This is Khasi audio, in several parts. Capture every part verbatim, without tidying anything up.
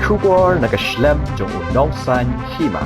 Khubor na ka shlem jong u Nongsaiñ Hima.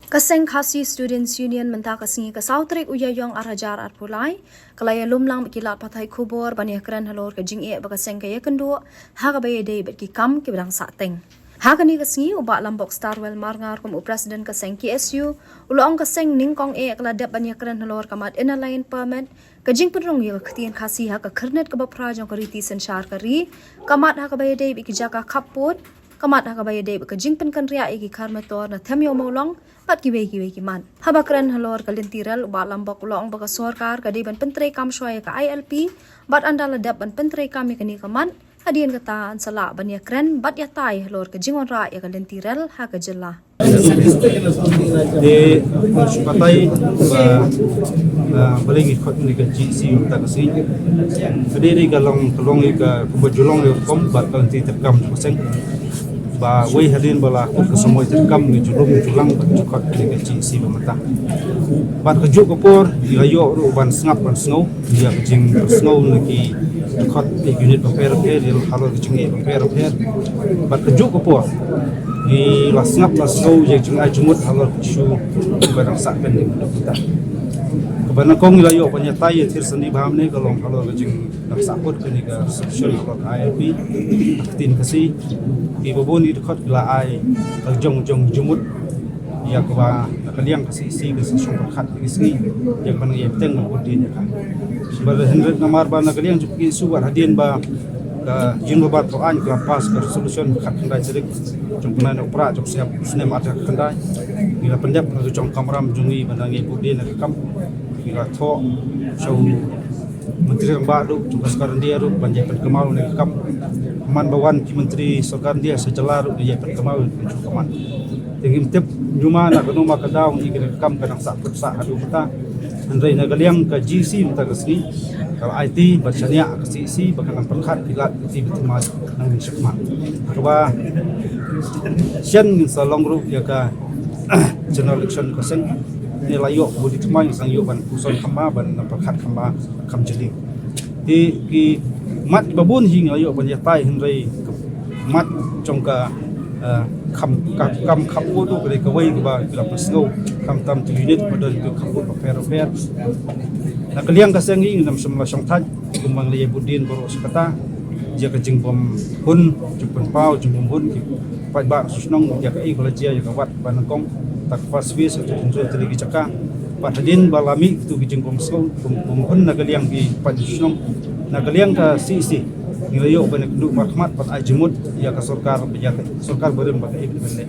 Ka Seng Khasi Students Union mynta ka sngi ka saw tarik u Ïaïong ar hajar arphew lai ka la ïalum lang bad ki lad pathai khubor ban ïakren halor ka jingeh ba ka seng ka ïakynduh ha kaba ïadei bad ki kam kiba dang sahteng. Ha kane ka sngi u Bah Lambok Starwell Marngar kum u President ka seng K S U u la ong ka seng nyngkong eh ka la dep ban ïakren halor ka mat Inner Line Permit, ka jingpynrung ïa ka ktien Khasi ha ka khyrnit kaba phra jong ka riti synshar ka ri, ka mat ha kaba ïadei bad ki jaka khappud, ka mat ha kaba ïadei bad ka jingpynkynriah ïa ki car motor na Them Ïew Mawlong bad kiwei kiwei ki mat. Haba kren halor ka lynti rel u Bah Lambok u la ong ba ka sorkar ka dei ban pyntreikam shuwa ïa ka I L P bad ynda la dep ban pyntreikam ïa kane ka mat, hadien kata yn sa lah ban ïakren bad ïatai halor ka jingwanrah ïa ka lynti rel ha ka jylla. Te shu batai ba, ah, balei ngi khot ïa ka G E C mynta ka sngi. Ka dei, dei ka long, ka long ïa ka, kaba ju long ïa ka rukom bad ka lynti treikam jong ka seng. Ba wei hadien ba la kut ka samoi treikam ngi ju lum ju lang bad ju khot ïa ka G E C ba mynta. Bad kajuh ka por ngi la ïoh ruh ban sngap ban sngew ïa ka jingsngew na ki dkhot ki unit bapher bapher ïa halor ka jingeh bapher bapher. Bad kajuh ka por ngi la sngap la sngew ïa ka jingai jingmut halor ka issue kaba dang sah pending mynta. Kaba nyngkong ngi la ïoh ban ïatai ïa thir sani ba mynne ka long halor ka jing dang sahkut kane ka resolution halor ka I L P, ka ktien Khasi, kiba bun ki dkhot ki la ai ka jong jong jingmut ïa kaba na ka liang ka C E C ka sa shong pyrkhat ïa ki sngi ïa kaba nang ïa bteng ban bud dien ïa ka. Ba hynrei namar ba na ka liang jong ka K S U wat hadien ba ka Jingmyntoi Thaw Aiñ ka la pass ka resolution khatkhyndai tarik jong u bnai Nohprah jong u snem, snem ar hajar khatkhyndai, ngi la pyndep na ka jong kamram jong ngi ba nang ïa bud dien ïa ka kam. Ngi la thoh sha u Myntri Rangbah ruh jong ka Sorkar India ruh ban ïa pynkynmaw ïa ka kam. Man ba wan ki Myntri Sorkar India sha jylla ruh ban ïa pynkynmaw ïa ka kam. Te ngim tip ñiuma na kano ma ka daw ngi, ka kam ka dang sah pyrshah haduh mynta. Hynrei na ka liang ka G E C mynta ka sngi ka la aiti bad shaniah ka C E C ba kan nang pyrkhat ki lad ki bteng ba thymmai nangne shakhmat. Kaba shen ngin sa long ruh ïa ka general election ka seng. Ngi la ïoh bud dien thymmai, ngi sa ïoh ban puson kham bha, ban nang pyrkhat kham bha, kham jylliew. Te ki mat ba bun hi ngi la ïoh ban ïatai, hynrei ki mat jong ka, eh, kam, ka kam khappud ka dei kawei kaba ki la pynsngew khamtam tu unit ba don tu khappud bapher bapher. Na ka liang ka seng ngi ngin ym shym la shongthait kumba ngi la ïa bud dien baroh shi katta. Ïa ka jingbym hun, jingbym pynpaw, jingbym hun ki paidbah shnong, ïa kaei ka la jia ïa ka wat ba nyngkong, ta ka first phase, ta ka hynriew tylli ki jaka. Bad hadien ba la mih tu ki jingbym sngew, bym, bym hun na ka liang ki paidbah shnong, na ka liang ka C E C ngi la ïoh ban ïakynduh markhmat bad ai jingmut ïa ka sorkar, ïa ka sorkar barim ba kaei ba ban leh.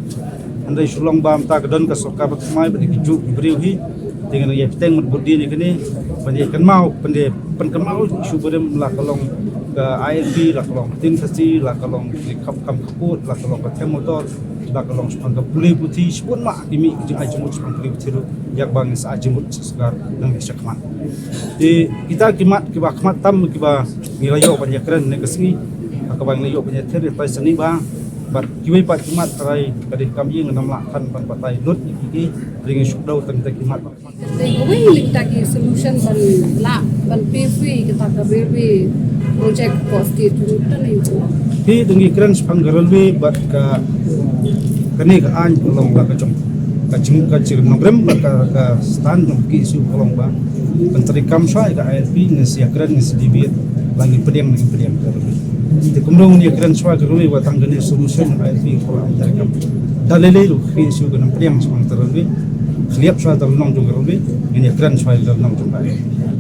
Hynrei shu long ba mynta ka don ka sorkar ba thymmai bad ïa ki juh ki briew hi. Te ngin ïa bteng ban bud dien ïa kane, ban ïa kynmaw, ban ïa pynkynmaw shu barim, la ka long ka I L P, la ka long ktien Khasi, la ka long ki khap kam khappud, la ka long ka them motor, la ka long shaphang ka pule puthi, shibun ma ki mih ki jingai jingmut shaphang pule puthi ruh, ïa kaba ngin sa ai jingmut sha sorkar nangne shakhmat. Te kita ki mat kiba khmat tam kiba ngi la ïoh ban ïakren ne ka sngi, ha kaba ngi la ïoh ban ïathir ïatai sani bha, bad kiwei pat ki mat tharai ka dei kam ïing, ngam lah than ban batai lut ïa ki, ki, te ngi shu kdew tang kita ki mat. Te kawei na kita ki solution ban lah ban pave kata ka railway project ko state tu ta ni tu. Te dang ngi kren shaphang ka railway bad ka, kane ka aiñ ka long la ka jong ka jing, ka jingnohrem bad ka, ka stand jong ka K S U ka long ba ban treikam shuwa ïa ka I L P, ngin sa ïakren, ngin sa debate, la ngi pdiang, la ngi pdiang ka railway. Te kumno ngin ïakren shuwa ka railway wat tang kane solution I L P ka la treikam. Da lei lei ruh ka K S U ka nang pdiang shuwa ka railway. Khlieh shuwa da lynnong jong ka railway, ngin ïakren shuwa da lynnong jong ka I L P.